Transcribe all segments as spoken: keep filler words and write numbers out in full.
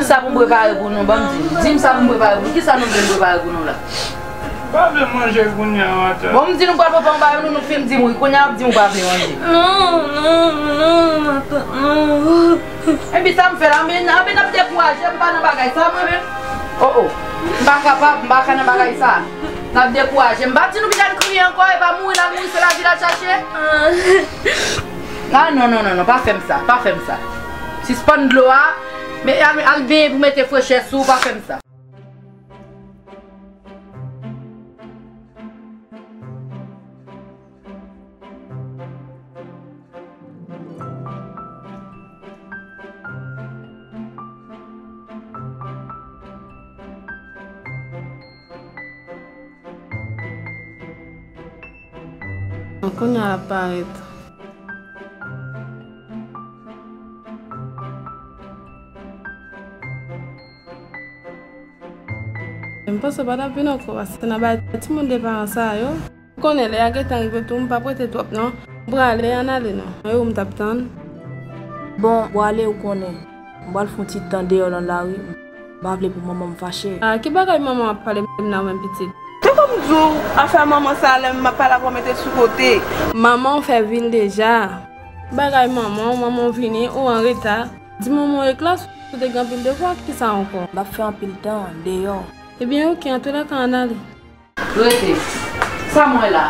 Sa pou m prepare pou nou, ban m di. Di m sa pou m prepare pou nou. Kisa nou vle m prepare pou nou la? M pa vle manje kounye a, matant. Bon, m di nou pral prepare yon bagay pou nou, nou fin di m wi. Kounye a w ap di m ou pa vle manje. Non, non, non, matant, non. Epi sa m fè la, men, men n ap dekouraje, m pa nan bagay sa, mwen menm. Oh, oh. M pa kapab, m pa ka nan bagay sa. N ap dekouraje. M pa di nou vin al kriye ankò, e pa mouri n al mouri, se lavi n al chache. Ah, non, non, non, non, pa fè m sa, pa fè m sa. Sispann dlo a, men al, al benyen pou mete frechè sou ou, pa fè m sa. Kounye a l ap parèt. M panse w pa t ap vin ankò, paske nan bay timoun de paran sa yo. Ou konnen lè a gentan rive tou, m p ap rete twòp non. M prale, ann ale non. E ou m t ap tann. Bon, ou ale, ou konnen. M pral fè yon ti tan deyò nan lari. M pa vle pou manman m fache. Ah, ki bagay manman w ap pale m nan menm pitit? Tankou m di w, afè manman sa lè m ap pale avè w mete sou kote. Manman w fè vin deja. Bagay manman w, manman w vini, ou anreta. Di manman w e klas, ou te gen anpil devwa, kisa ankò? M ap fè anpil tan deyò. Ebyen, oke, antoulèka, ann ale. Rete. Sa m wè la?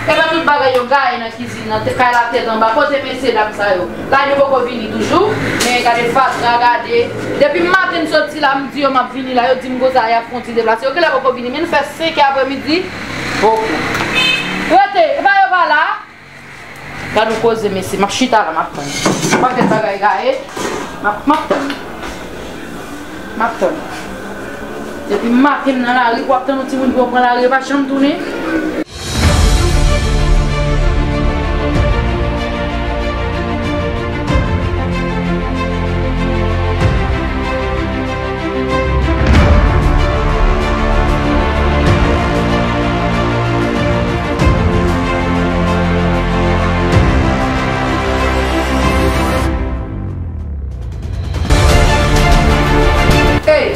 E pa tout bagay yo gaye nan kizin nan, te kay la tèt anba. Kote mesye dam sa yo? La yo poko vini toujou. Men gade fatra, gade. Depi maten m soti la, m di yo m ap vini la, yo di m konsa y ap fè yon ti deplase. Yo genlè poko vini, men n fè senk è aprèmidi. Poko. Rete, e pa yo pa la? Gad yon koze, mesye. M ap chita la, m ap tann. Yon pakèt bagay gaye. M ap, m ap tann. M ap tann. Depi maten m nan lari, w ap tann yon timoun pou yo pran lari, e pa janm tounen. Hey!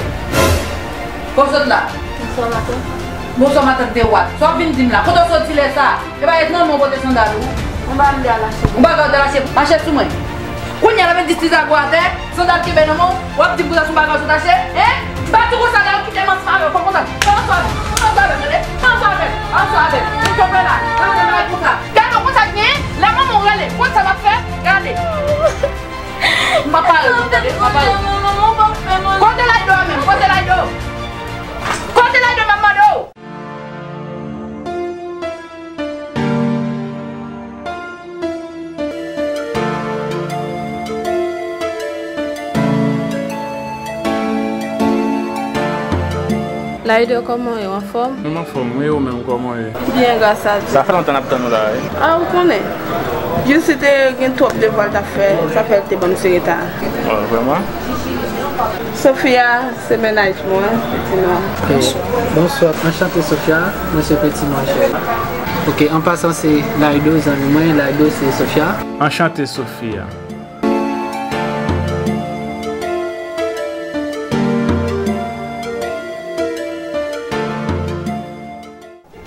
Bon sot la. Bonswa, matant. Bonswa, matant de wat. Sa w ap vin di m la? Kote w soti lè sa? E pa et manman w pote sandal ou? Yon bagay m te al achte. Yon bagay w te al achte? Mache sou mwen. Kounye a, lè m di ti zago atè, sandal kenbe nan men w, w ap di m konsa se yon bagay w sot achte? Hein? M pa di w konsa, lè w kite m ansanm avè w, fò konsa. Fè ansanm avè m, fè ansanm avè m, tande? Fè ansanm avè m, fè ansanm avè m. Ou konprann la? Fè ansanm avè m konsa. Gade w konsa k genyen, lè manman w rele, konn sa w ap fè? Gade. M pa pare non, tande, m pa pare. Kote Laydo a menm? Kote Laydo? Kote Laydo, m ap mande w? Laydo, kòman w ye? W anfòm? Mwen anfòm, wi, ou menm, kòman w ye? Byen, gras a Dye. Sa fè lontan n ap tann ou la, wi. A, ou konnen. Jisi te gen twòp devwa l t ap fè, sa fè l te ban m ti reta. Oh, vrèman? Sofia, se mennaj mwen, piti nwa. Ok. Bonswa, anchante Sofia, mwen se piti nwa cheri. Ok, an pasan se Laydo, zanmi mwen, Laydo se Sofia. Anchante Sofia.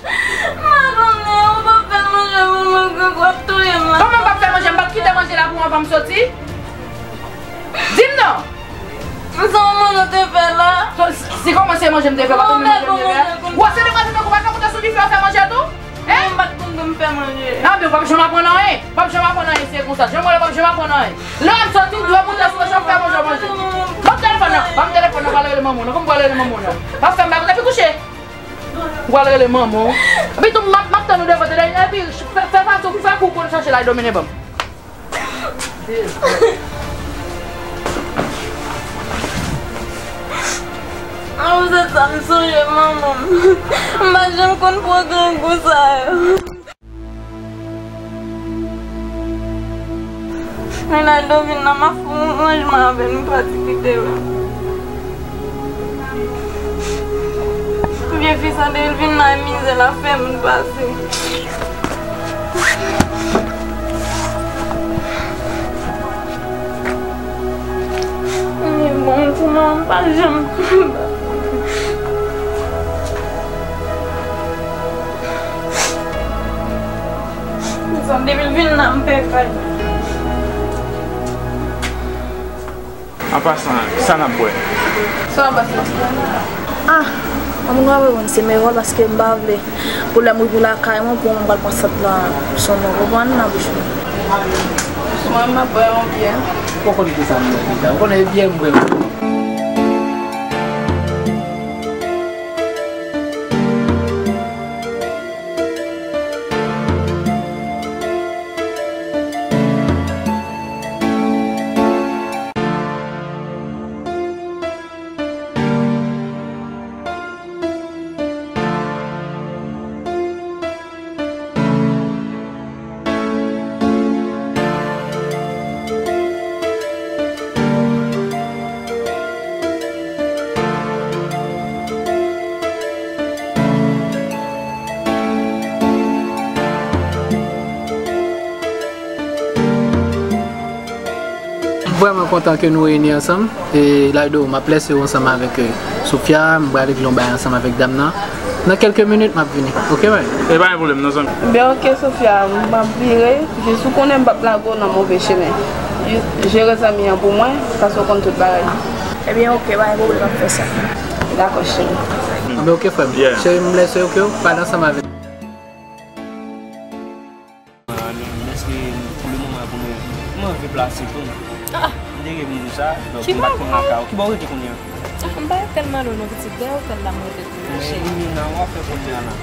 M pa konnen, ou p ap fè manje pou mwen, grangou ap touye m la. Kòman m p ap fè manje? M p ap kite manje la pou w anvan m soti? Di m non! Sa w manje te fè la? Si kòman se manje m te fè, w pa konn manje m te fè? Ou wè se demwazèl tankou w pa ka monte sou dife w fè manje tou? Hein? M pa t konn pou m fè manje. Anben, w p ap janm aprann anyen. W p ap janm aprann anyen, se konsa. Jan m wè la, w p ap janm aprann anyen. Lè w ap soti, w dwe monte sou echanp fè manje w manje. Ban m telefòn nan, ban m telefòn nan, pral rele manman w non. Kòm m pral rele manman w non. W ap fè m bagay, epi kouche. Ou pral rele manman w. Epi tou, m ap, m ap tann ou devan, tande, epi fè, fè fason, fè kou w konn chache Laydo mennen ban m. An, se sa m sonje manman m. M pa janm konn pran grangou sa yo. Rinaldo vin la, m ap fè yon ranjman avè l, m pati kite l. Vye fi sa, depi l vin la, e mizè l ap fè moun pase. Li bon, Pou mwen, m pa janm. Mezanmi, depi l vin la, m pè kay. An pasan, sa n ap bwè? Sa w ap bwè? Ah, an moun wè mwen se mewòl paske m pa vle pou lè m rive lakay mwen pou mwen pral pran sant lan sou mwen, konprann, nan bouch mwen. Mwen, m ap bwè yon byè. Ou konn ki sa m bwè deja? Ou konnen byè m bwè. M vrèman kontan ke nou reyini ansanm. E Laido, m ap lèse w ansanm avèk, e, Sofia. M pral regle yon bagay ansanm avèk dam nan. Nan kèlke minit, m ap vini. Oke, man? E pa gen pwoblèm, non, zanmi. Ben, oke, Sofia, m ap vire. Jis ou konnen m p ap lage w nan move chemen. Jis jere zanmi an pou mwen, paske w konn tout bagay. Ebyen, oke, pa gen pwoblèm, m ap fè sa. Dakò, cheri. Anben, oke, frè m. Yeah. Cheri, m lèse w, oke, w pale ansanm avèk. Dèske pou le moman pou nou, mwen anvi plase tou. Ah! M te gen moun sa, donk m pa t konn lakay ou. Ki bò w rete kounye a? Ah, m pa ret tèlman lwen non, pitit, dèyè otèl la m rete tou, cheri. Men Limena, w ap fè kounye a la.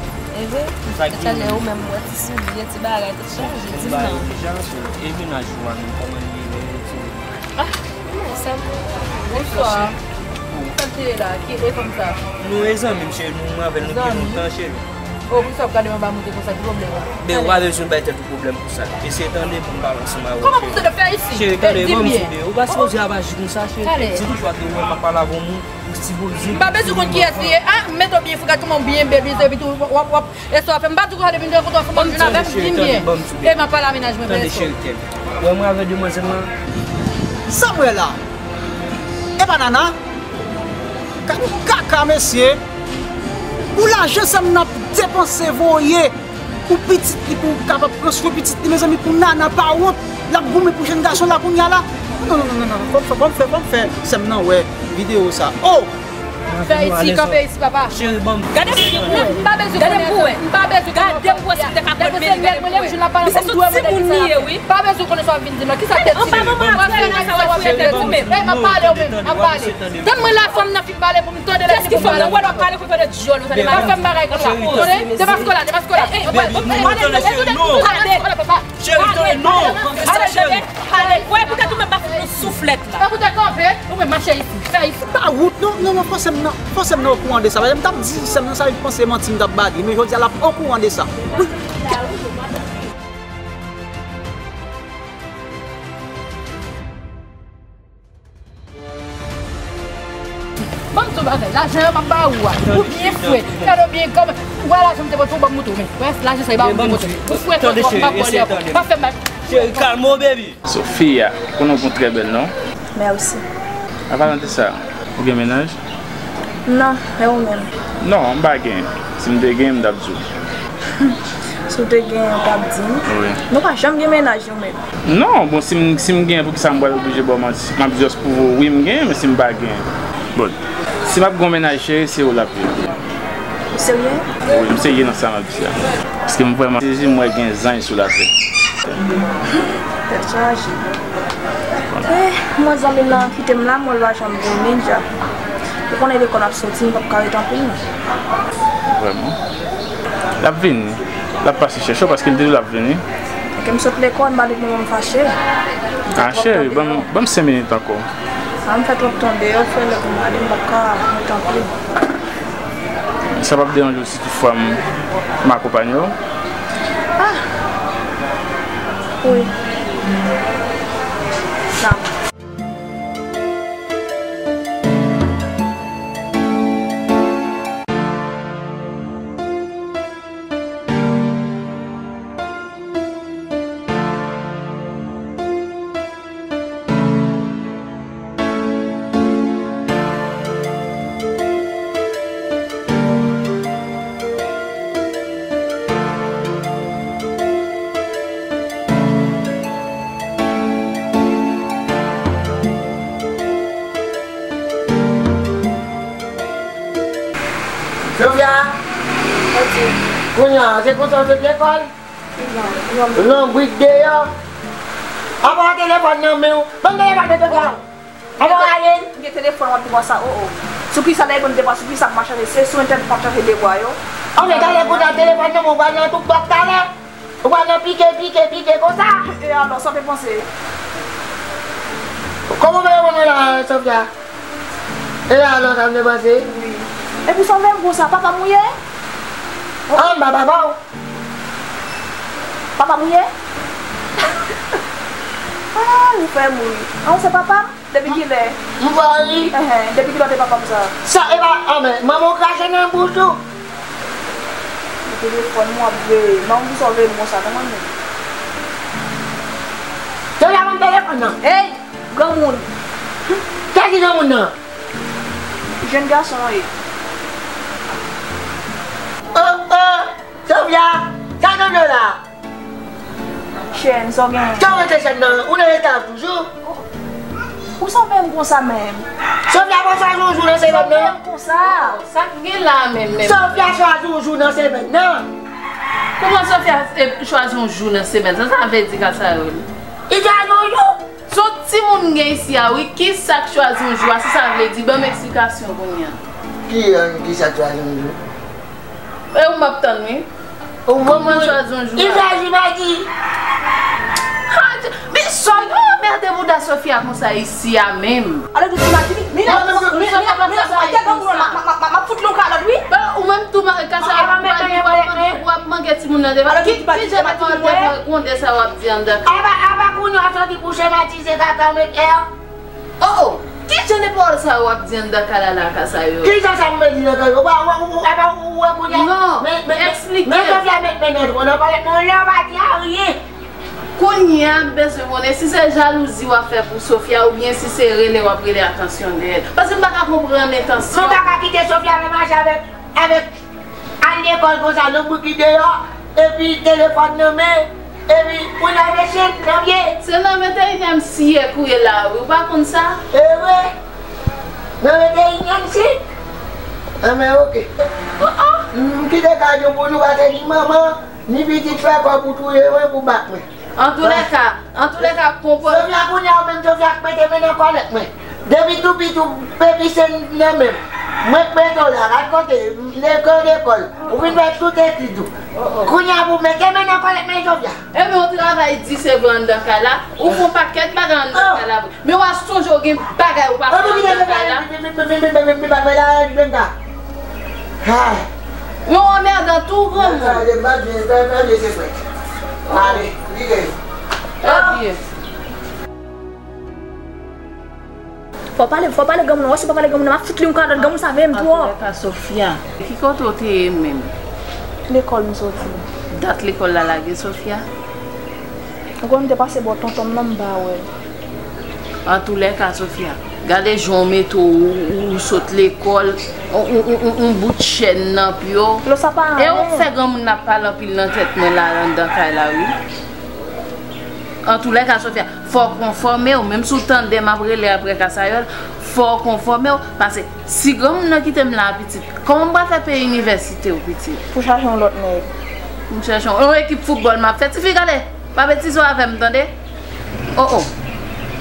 Ehe. Sa k gen? Talè ou menm, m wè ti soulye, ti bagay, tout chanje, di m non. Deja, so, e mennaj ou a menm, kòman l ye, lè ti. Ah, non, sa m. Bonswa. Sa l te ye la? Ki e fanm sa? Nou e zanmi, m, cheri, nou, mwen avè l, nou gen lontan, cheri. Oh, poukisa w ap gade m anba moute konsa? Ki pwoblèm ou? Ben, ou pa bezwen bay tèt ou pwoblèm pou sa. Eseye tande pou m pale ansanm avè w, cheri. Kòman pou m tande? Fè isi. Cheri, tande, ban m soude. Ou pa sipoze ap aji konsa, cheri. Talè. Si toutfwa ke ou wè m ap pale avè yon moun, ou sipoze. M pa bezwen konn kiyès li ye. Ah, m mete w byen fou, gad kòman w byen baby, epi tou w ap, w ap, e sa w ap fè. M pa di w konsa depi m te rankontre w, fò m ap jwenn avè m, di m byen. E m ap pale a mennaj mwen, byen sou. Tande, cheri, tande. Ou wè mwen avè demwazèl lan? Sa m wè la? E pa nana? Gad yon kaka, mesye. Pou lajan sa m nan ap depanse voye pou pitit li, pou kapab pran swen pitit li, mezanmi, pou nana pa wont. L ap goumen pou jèn gason la kounye a la. Non, non, non, non, non, non. Fò m fè, fò m fè, fò m fè sè m nan wè videyo sa. Oh! Fè isi, kanpe isi, papa. Cheri, ban m. Gade pou ou. M pa bezwen konnen sa. M pa bezwen konnen sa. Gade pou ou, si m te ka konn, men gade pou ou. Li se sou timoun li ye, wi. M pa bezwen konnen sa w ap vin di m nan. Kisa tèt ti? Anba manman ap fè nan sa w ap fè tèt ou menm. Ey, m ap pale w menm, m ap pale. Tann mwen la, fanm nan fin pale pou m tande lè. Kiyès ki fanm nan? Ou wè lè w ap pale, fò w tande dyòl ou, tande. Pa fè m bagay konsa. Tande? Demaske w la, demaske w la. Ey, ey, tande, tande, papa. Cheri, tande, non, pa fè sa, cheri. Ale, wè, poutèt ou menm pa fout nou souflèt la. Sa poutèt kanpe, ou menm mache isi, fè isi. Pa wout, non, non, non, fò sè m nan, fò sè m nan okouran de sa. Paske m t ap di sè m nan sa, li panse manti m t ap ba li. Men jodi a, l ap okouran de sa. Wi. Ban m di w bagay, lajan an m ap ba ou a, ou byen fre. Gade w byen kòm, ou wè lajan m te pote w, ban m montre w, men. Wè, lajan sa, e pa ou m te pote. Ou fre twòp, m pa ba w li ankò. Pa fè m bagay. Cheri, kalme w, baby. Sofia, konnen w gon trè bèl non. Mèsi. An palan de sa, ou gen mennaj? Non, e ou menm? Non, m pa gen. Si m te gen, m t ap di w. Si w te gen, ou t ap di m? Wi. Nou pa janm gen mennaj nou menm. Non, bon, si m, si m gen, poukisa m pral oblije ba w manti? M ap just pwouve w, wi, m gen, men si m pa gen. Bon, si m ap gen yon mennaj, cheri, se ou l ap ye. Ou serye? Wi, m serye nan sa m ap di a. Paske m vrèman sezi, m wè gen zanj sou latè. Tèt chaje. Eh, mwen zanmi m nan kite m la, mwen l pa janm vini dja. Ou konnen lekòl ap soti, m p ap ka ret anpil non. Vrèman? L ap vini. L ap pase chèche w paske l di w l ap vini. Paske m sot lekòl, m pa t konn fache. Ah, cheri, ban m, ban m senk minit ankò. Ah, m fè twòp tan deyò, fè lè pou m ale, m p ap ka ret anpil. Sa p ap deranje w si toutfwa m, m akonpanye w? Ah! Wi. Dakò. Kounye a, se konsa w sot lekòl? Lonbrik deyò. Apa w telefòn nan men w? Ban m telefòn nan, Sofia. Apa w ale? M gen telefòn, w ap di mwen sa, o, o. Sou ki sa lè yon debwa, sou ki sa m ap chache? Se sou entènèt m ap chache debwa yo. Anben, talè pou w nan telefòn nan, ou pral nan tout bòk talè. Ou pral nan pike, pike, pike konsa. E alò, sa w te panse? Kòman w te reponn mwen la, Sofia? E alò, sa m te panse? Wi. Epi sa w fè m konsa, papa m ou ye? An, m pa papa w. Papa m ou ye? Ah, ou fè m ri. An, ou se papa m? Depi kilè? M pa ri. Enhen, depi kilè w te papa m sa? Sa, e pa, anben, manman w krache nan bouch ou. Ou telefòn mwen ap veye. Manman m ki sa w veye m konsa, non, manmi? Te la ban m telefòn nan. Ey! Granmoun. Sa ki granmoun nan? Jèn gason wi. Oh, oh, Sofia, sa w ap fè la? Chèn, sa w genyen? Sa w rete chèn nan? Ou nan eta toujou? Ou sa w fè m konsa menm? Sofia, pa chwazi yon jou nan semèn nan? Sa w fè m konsa? Sa k gen la menm, menm? Sofia chwazi yon jou nan semèn nan. Kòman Sofia, eh, chwazi yon jou nan semèn? Sa, sa vle di ka sa yo? Li chwazi yon jou. Se yon timoun m gen isi a, wi. Kisa k chwazi yon jou a? Si sa vle di, ban m eksplikasyon kounye a. Ki, eh, kisa k chwazi yon jou? E ou m ap tann, wi. Ou ban mwen chwazi yon jou a. Li chwazi madi. Ha, men sa yo anmède bouda Sofia konsa isi a menm. Ale tout madi, wi. Mina, Sofia pa fè sa isi a. M ap fout li yon kalòt, wi. Ou menm tou, kasa w ap manje, w ap manje, w ap manje timoun nan devan. Ki, ki jan de pawòl de gwondè sa w ap di anndan? Apa, apa kounye a w soti pou chematize kaka mèt è? Oh, oh! Ki jan de pawòl sa yo w ap di anndan kay la la, kasa yo? Ki jan sa m vle di nan kay yo? Apa, apa, ou wè kounye a? Non, men, men, men, eksplike. Men Sofia met men nan twò nan palèt mwen, lè w pa di anyen. Kounye a, m bezwen konnen si se jalouzi w ap fè pou Sofia oubyen si se rele w ap rele atansyon de l. Paske m pa ka konprann entansyon. Mwen pa ka kite Sofia vin mache avèk, avèk al lekòl konsa, lonbrik li deyò, epi telefòn nan men, epi pou n al mete nan pye. Se nan venteyinyèm syèk ou ye la, wi, ou pa konn sa? E vre, nan venteyinyèm syèk. Anben, oke. Oh, oh. M kite kay yo pou nou, paske ni manman, ni pitit fè kò pou touye mwen, pou bat mwen. Antoulèka, antoulèka, konpò- Sofia, kounye a, ou menm Sofia k mete men nan kòlèt mwen. Depi tou piti, ou pepise nan men m. Mwen k mete w la, gad kote, lekòl, lekòl. Ou vin fè tout etid ou. Kounye a, pou mete men nan kòlèt mwen, Sofia. Ebyen, ou travay di se vre anndan kay la. Ou fè yon pakèt bagay anndan kay la. Men w a sonje w gen bagay ou pa fè anndan kay la. Men w anmèdan tou, granmoun. Fò pale, fò pale granmoun nan, wè si w pa pale granmoun nan, m ap fout li yon kalòt, granmoun sa veye m twòp. Antouka, Sofia, ki kote w te ye menm? Lekòl m soti. Dat lekòl la lage, Sofia? Ou konn m te pase bò tonton m nan, m pa wè l. Antoulèka, Sofia, gade jan w mete w, ou, ou sot lekòl, ou, ou, ou, ou, ou bout chèn nan pye w. Lo sa pa anyen. E ou fè granmoun ap pale anpil nan tèt mwen la, anndan kay la, wi. Antoulèka, Sofia, fò w konfòme w, menm si w tande m ap rele apre Kasayòl, fò w konfòme w, paske si granmoun nan kite m la, pitit, kòman m pral fè peye inivèsite w, pitit? Pou chache yon lòt nèg. M chache yon, yon ekip foutbòl m ap fè. Tifi, gade, pa betize w avè m, tande? Oh, oh.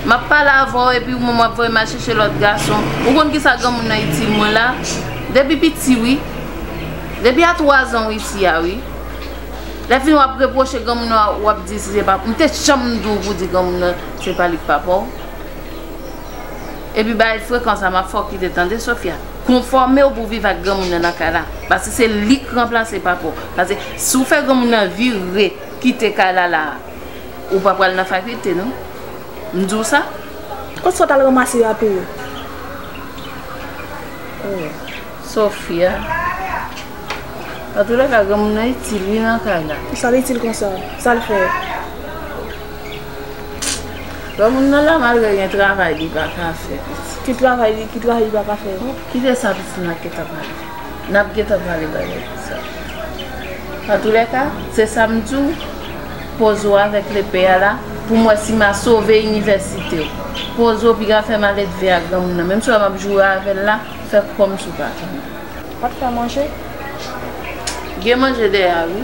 M ap pale avè w, epi ou menm w ap voye m al chèche lòt gason. Ou konn kisa granmoun nan itil mwen la? Depi piti, wi. Depi a twa zan w isi a, wi. Lè fini w ap repwoche granmoun nan, w ap di si se pa, m te janm di w pou di granmoun nan se pa li k papa w? Epi bay frekan sa m ap fè w kite, tande, Sofia. Konfòme w pou w viv ak granmoun nan nan kay la. Paske se li k ranplase papa w. Paske si w fè granmoun nan vire kite kay la la, ou pa pral nan fakilte, non. M di w sa. Kot sa w t al ranmase yo ap peye? Oh, Sofia. Antoulèka, granmoun nan itil wi nan kay la. Sa l itil konsa? Sa l fè? Granmoun nan la, malgre gen travay li pa ka fè, pitit. Ki travay li, ki travay li pa ka fè? Kite sa, pitit, n ap gentan pale. N ap gentan pale bagay sa. Antoulèka, se sa m di w, poze w avèk lepe a la, pou m wè si m a sove inivèsite w. Poze w, piga fè maledve ak granmoun nan. Menm si w wè m ap joure avè l la, fè kòmsi w pa tande. W ap fè manje? Gen manje dèyè a, wi.